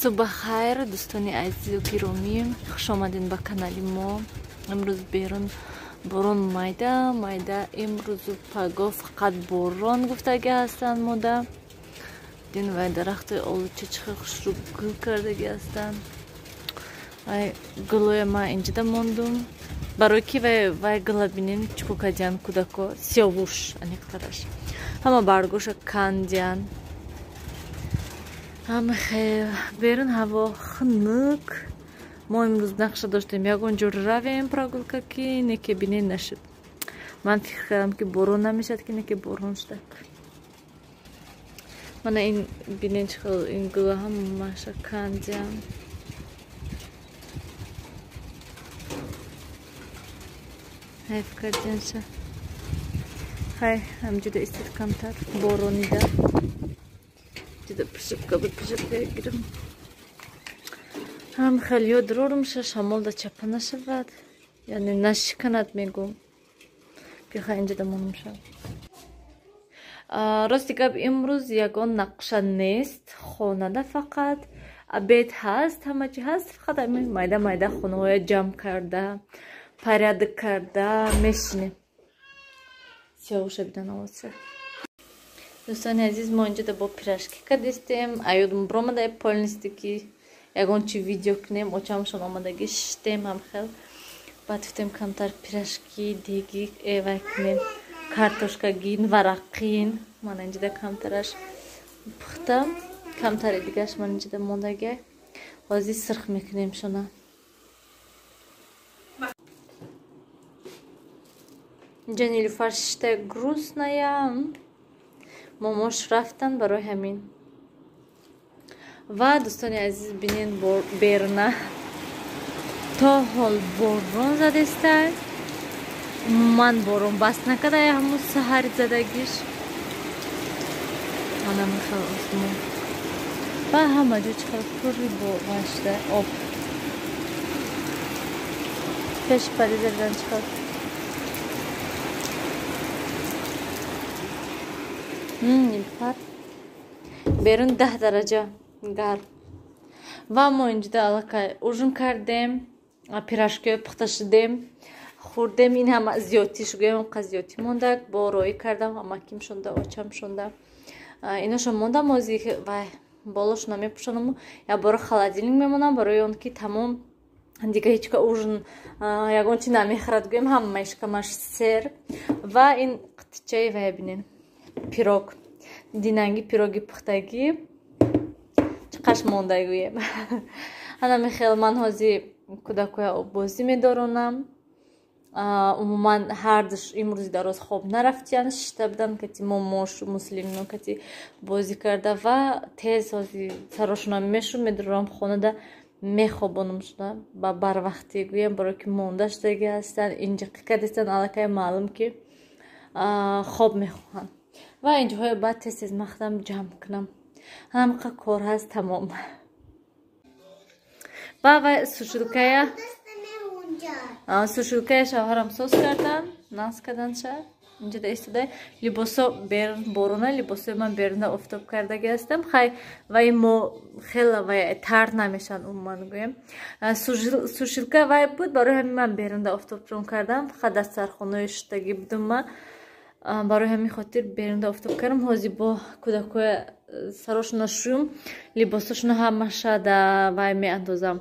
Субҳ хайр, дӯстони азизу гиромӣ, хуш омадед ба канали мо. Имрӯз берун борон майда майда, имрӯзу паго фақат борон гуфтагӣ ҳастанд мода. Дин вай дарахтои олуча чӣ хел хушрӯ гул кардагӣ ҳастанд. Вай гулоя ман инҷода мондум. Барои ки вай гула бинен чӣ ко кардиян кӯдако, сиёвуш аниқтараш. Ҳама баргоша кандиян. Ҳама хел берун ҳаво хунук. Мо имрӯз нақша доштем ягон ҷо равем прогулка, ки неке бинен нашуд. Ман фикр кардам, ки борон намешад, ки неке борон шудак. Мана ин бинен чӣ хел ин гула ҳамаша кандиян. Ҳайф кардиянша. Хай, ҳамҷода истед камтар боронида. Ҷуда пишибка буд, пишибка гирам. Ҳам хел ёд рорумша, шамолда чапа нашавад. Яъне нашиканад мегум. Биха инҷода монумша. Рости гап, имрӯз ягон нақша нест, хонада фақат обед ҳаст, ҳама чи ҳаст, фақат ҳамин майда майда хонаҳоя ҷамъ карда, порядок карда мешинем. Сиёвуша бидан овозша. Дӯстони азиз, мо инҷода бо пирожки кардистем. Аёдум биромада полнисти ки ягон чи видео кунем, очамшон омадаги шиштем ҳамхел. Баъд гуфтем камтар пирожки деги эвай кунем, картошкагин, варақин. Ман инҷода камтараш пухтам, камтари дигаш ман инҷода мондагиай. Ҳозир сирх мекунем шона. Инҷа Нилуфар шишта грустная. Момош рафтан барои ҳамин. Ва дӯстони азиз, бинен беруна то ҳол борон задестай. Умуман борон бас накарда, ҳамун саҳари задагиш. Мана михел осмон. Ва ҳама ҷо чӣ хел пурри вай шуда об. Пеши падиза дидан чӣ хел. Нилуфар. Берун 10 дараҷа гарм. Ва мо инҷода аллакай ужин кардем, пирожкиҳои пухта шудем, хӯрдем. Ин ҳама зиёдтӣ шугӯем, қа зиёдтӣ мондак. Бо роӣ кардам, амаким шонда, очам шонда. Иношон мондам, ози вай болошона мепӯшонаму як бора холодильник мемонам, барои он ки тамом дига ҳеҷ ка ужин ягон чи намехӯрад гӯем, ҳама шикамаш сер. Ва ин қитичаи вая бинен, пирог, динанги пироги пухтагӣ чӣ қаш монда гӯем. Ана михел ман ҳозир кӯдакоя оббозӣ медоронам. Умуман ҳардуш имрӯзи дароз хоб нарафтиян, шишта будан кати момошу муслимино кати бозӣ карда. Ва тез ҳозир сарошона мешу медорам хонада мехобонам шуда ба барвақтӣ гӯем, барое ки монда шудагӣ ҳастанд, инҷиқӣ кардистанд, аллакай маълум ки хоб мехоҳанд. Ва инҷоҳоя баъд тез тез махтам ҷамъ кунам. Ҳамақа кор ҳаст, тамом. Ва вай сушилкая шавҳарам соз кардан, нас карданша. Инҷода истода либосо берун борона, либосои ман берунда офтоб кардагӣ ҳастам. Хай вай мо хела вай тар намешаванд умуман гӯем. Сушилка вай буд, барои ҳамин ман берунда офтоброн кардам. Фақат дастархонаи шуштагӣ будум ман. Барои ҳамин хотир берунда офтоб кардам. Ҳозир бо кӯдакоя сарошона шӯм, либосошона ҳамаша да вай меандозам,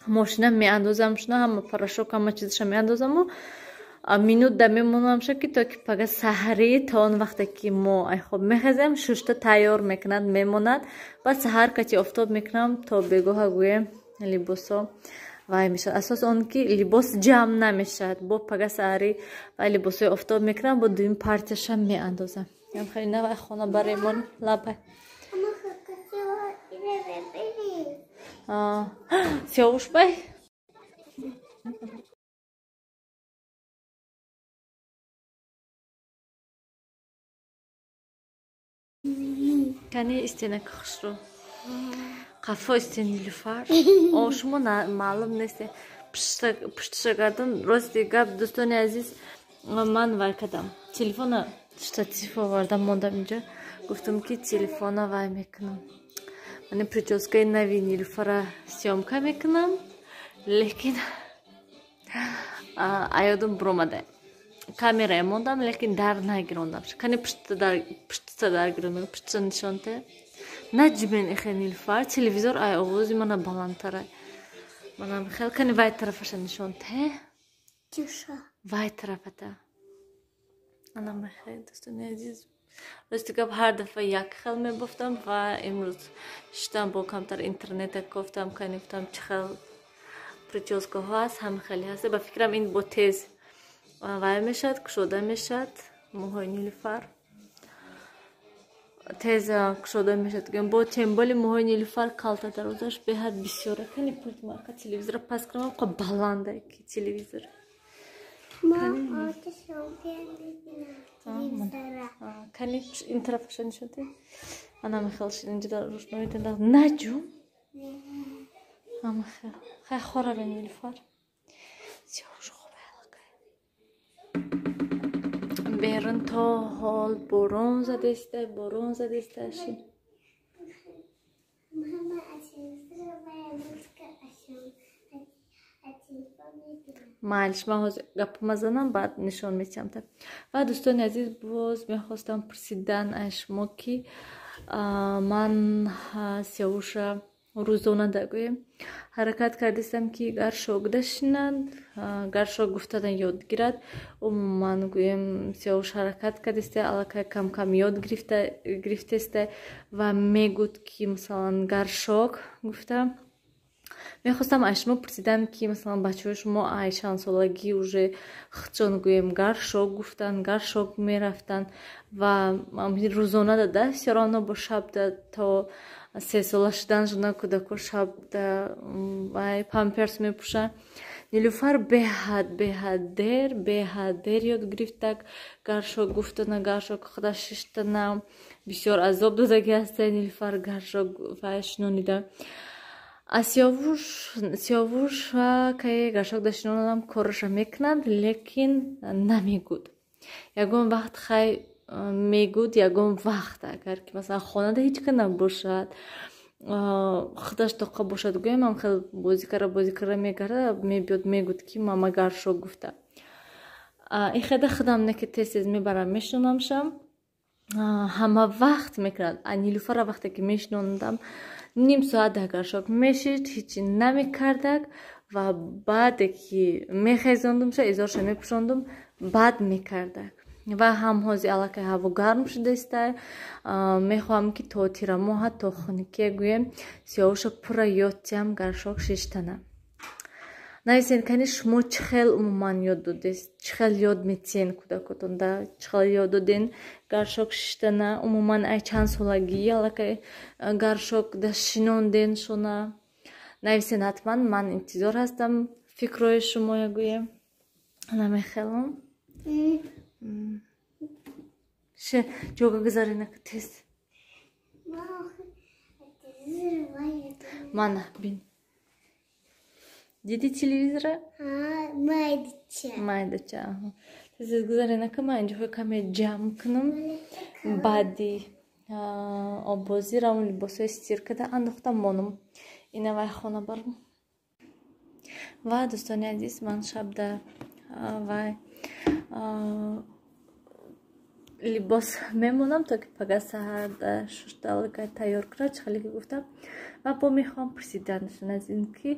мошина меандозам шуна, ҳама порошок, ҳама чизаша меандозаму минут да мемонамша, ки то ки пага саҳарӣ, то он вақте ки мо ай хоб мехезем, шушта тайёр мекунад, мемонад. Баъд саҳар кати офтоб мекунам, то бегоҳа гӯем либосо вай мешавад. Асос он ки либос ҷамъ намешавад. Бо пага саҳарӣ вай либосои офтоб мекунам, бо дуюм партияша меандозам. Хеле на вай хона баремон лабай. Сиёвуш бай. Кани истенаки хушрӯ. Қафо истен Нилуфар. О, шумо маълум несте. Пушташа гардон. Рости гап, дӯстони азиз, ман вай кардам. Телефона штатив овардам, мондам инҷа. Гуфтам ки телефона вай мекунам. Ман прическаи нави Нилуфара съёмка мекунам, лекин аёдум буромада. Камерае мондам, лекин дар нагирондам. Кани пуштта дар гирондам, пуштша нишонте. Наҷмен эхе, Нилуфар, телевизор ай овози мана баландтара. Манам хел, кани вай тарафаша нишонте. Вай тарафата. Анам хел, дӯстони азиз. Рости гап, ҳар дафъа як хел мебофтам ва имрӯз шиштам, бо камтар интернета кофтам, кани гуфтам, чӣ хел прическаҳо ҳаст, ҳама хеле ҳаст. Ба фикрам, ин бо тез вай мешавад, кушода мешавад, мӯҳои Нилуфар тез кушода мешавад. Бо тем более мӯҳои Нилуфар калта, дарозаш беҳад бисёра. Кани пульт мака телевизора пас кунам, қа баланда ки телевизор. Ма Кани ин тарафаша нишонте. Ана мехел шид, инҷа рӯшнои наҷум. Ама хел. Хай, хораве, Нилуфар. Сиёҳуш хобе аллакай. Берун то ҳол борон задеста, борон задеста шид. Мама, а телевизор музыка, а телефон мебинам. Майлиш, ман ҳозир гапама занам, баъд нишон метиҳам. Ва, дӯстони азиз, боз мехостам пурсидан аз шумо, ки ман Сиёвуша рӯзона дагӯем ҳаракат кардистам, ки горшок дашинанд, горшок гуфтана ёд гирад. Умуман, гӯем, Сиёвуш ҳаракат кардиста, аллакай камкам ёд гирифтеста ва мегӯд, ки масалан горшок гуфта. Мехостам аз шумо пурсидам, ки масалан бачаҳои шумо ай чанд солагӣ уже худшон, гӯем, горшок гуфтан, горшок мерафтанд ва рӯзона дада всё равно бо шабда то 3 сола шудан жона кӯдако шабда вай памперс мепӯшанд. Нилуфар беҳад дер, беҳад дер ёд гирифтак горшок гуфтана, горшок худа шиштана. Бисёр азоб додагӣ ҳастай Нилуфар горшок вай шинонида. А Сиёвуш, Сиёвуш кай горшок дашинонадам, корашро мекунад, лекин намегӯд. Ягон вақт хай мегӯд, ягон вақт, агар ки масалан хонада ҳеҷ ка набошад, худаш тоқа бошад, гӯем, ам хел бозӣ кара, бозӣ кара мегардад, мебиёд, мегӯд, ки мама, горшок гуфта. Ин хеда худам не, ки тез тез мебарам, мешинонамшам, ҳама вақт мекунад. А Нилуфара вақте ки мешинондам, ним соат дар горшок мешид, ҳечи намекардак ва баъде ки мехезондумша, изорша мепӯшондум, баъд мекардак. Ва ҳам ҳози аллакай ҳаво гарм шудаиста, мехоҳам, ки то тирамоҳа, то хунукия, гӯем, Сиёвуша пурра ёд диҳам горшок шиштана. Нависен, кани, шумо чӣ хел умуман ёд додед, чӣ хел ёд метиҳен кӯдакотонда, чӣ хел ёд доден горшок шиштана, умуман ай чанд солагӣ аллакай горшок да шинонден шона? Нависен ҳатман, ман интизор ҳастам фикрҳои шумоя, гӯем, намехелам. Ше, ҷога гузарена тез. Мана, бин, диди телевизора? Майдача. Майдача. Тез гузарена, ка ман инҷоҳо каме ҷамъ кунам. Баъди оббозӣ равм, либосҳои стиркада андохтам, монам, ина вай хона барам. Ва, дӯстони азиз, ман шабда вай либос мемонам, то ки пага саҳар шушталка тайёр кунад, чӣ хеле ки гуфтам. Ва бо мехоҳам пурсидан аз ин, ки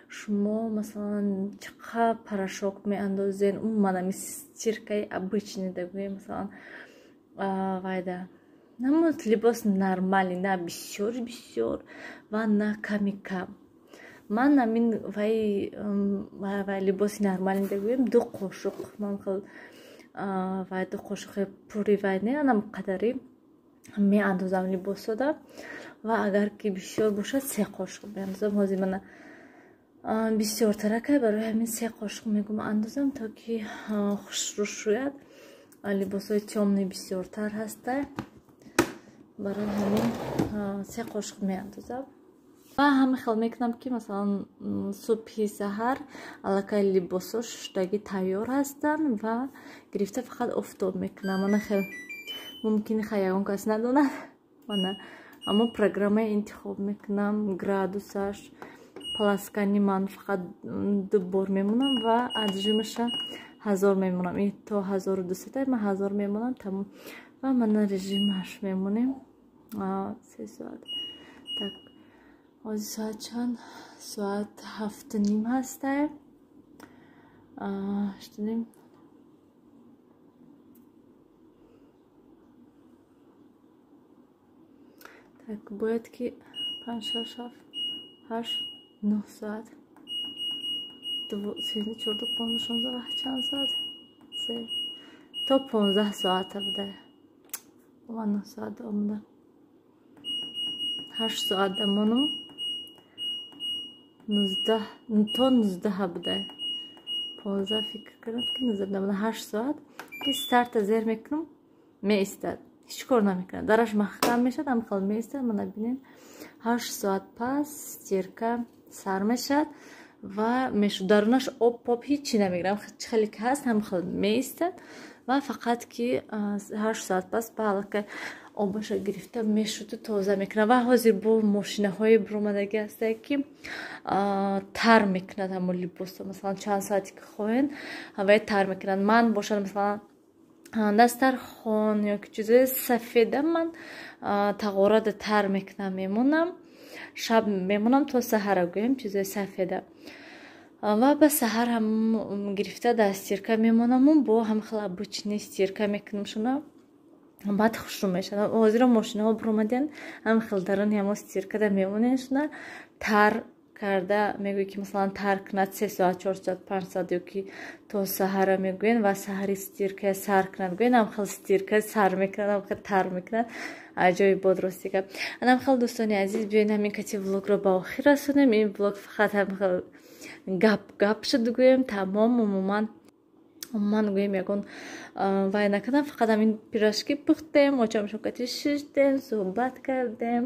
шумо масалан чӣ қадр порошок меандозен, умуман ами стиркаи обычный дагӯем, масалан вайда намуд либос нормалӣ, на бисёр бисёр ва на ками кам. Ман амин вай либоси нормалӣ дагӯем, 2 қошуқ, ман хел вай 2 қошуқи пури вай не, анам қадари меандозам либосода ва агар ки бисёр бошад, 3 қошуқ меандозам. Ҳозир мана бисёртаракай, барои ҳамин 3 қошуқ мегӯм андозам, то ки хушрӯ шӯяд. Либосҳои тёмный бисёртар ҳаста, барои ҳамин 3 қошуқ меандозам. Ва ҳама хел мекунам, ки масалан субҳи саҳар аллакай либосҳо шуштагӣ тайёр ҳастанд ва гирифта фақат офтоб мекунам. Мана хел, мумкин хай ягон кас надонад, мана. Аммо программаи интихоб мекунам, градусаш, полоскание ман фақат ду бор мемонам ва отжимаша 1000 мемонам. И то 1200, ман 1000 мемонам, тамом. Ва мана режимаш мемонем. 3 соат. Так, ҳозир соат чанд? Соат 7:30 ҳастай. 8:30. Так, бояд ки 5, 6, 7, 8, 9 соат. 13, 14, 15, 16, чанд соат? 3 то 15 соата буда. Ман 9 соат омада. 8 соат дамонам. 19 то 19 буда. 15 фикр кардам ки 19 дамона 8 соат ки старта зер мекунам, меистад. Ҳеҷ кор намекунад. Дараш маҳкам мешавад, ҳам хел меистад. Мана бинед, 8 соат пас стирка сар мешавад ва дарунаш об поп ҳеҷ чи намегирам. Чӣ хеле ки ҳаст, ҳам хел меистад ва фақат ки 8 соат пас ба аллакай обаша гирифта мешуду тоза мекунад. Ва ҳозир бо мошинаҳои буромадагӣ ҳастае ки тар мекунад ҳамон либосо. Масалан, чанд соате ки хоҳед, ҳавае тар мекунад. Ман бошад, масалан, дастархон ё ки чизои сафеда ман тағорада тар мекунам, мемонам. Шаб мемонам то саҳара, гӯем, чизои сафеда. Ва ба саҳар ҳам гирифта дар стирка мемонаму бо ҳам хел обычный стирка мекунам шуна. Баъд хушрӯ мешавад. Ҳозиро мошинаҳо буромадиянд, ҳам хел даруни ҳамо стиркада мемонед шуна, тар карда мегӯед ки масалан тар кунад 3 соат, 4 соат, 5 соат ё ки то саҳара мегӯен ва саҳари стирка сар кунад гӯен, ҳам хел стирка сар мекунад, ҳам хел тар мекунад. Аҷоиб бод, рости гап. Анам хел, дӯстони азиз, биёед ҳамин кати влогро ба охир расонем. Ин влог фақат ҳам хел гап гап шуд, гӯем, тамом. Умуман гӯем, ягон вай накардам, фақат ҳамин пирожки пухтем, очамшокати шиштем, суҳбат кардем,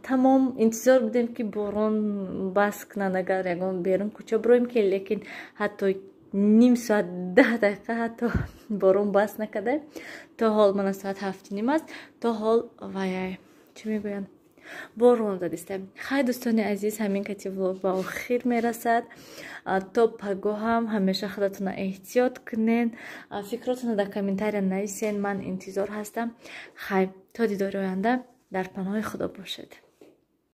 тамом. Интизор будем ки борон бас кунад, агар ягон берун кӯча бироем ки, лекин ҳатто ним соат, 10 дақиқа ҳатто борон бас накарда. То ҳол мана соат 7:30 аст, то ҳол ваяй чӣ мегӯянд, борон задистем. Хай, дӯстони азиз, ҳамин кати влог ба охир мерасад. То пагоҳам ҳамеша худатонро эҳтиёт кунед, фикротонро дар комментария нависен, ман интизор ҳастам. Хай, то дидори оянда дар паноҳи Худо бошед.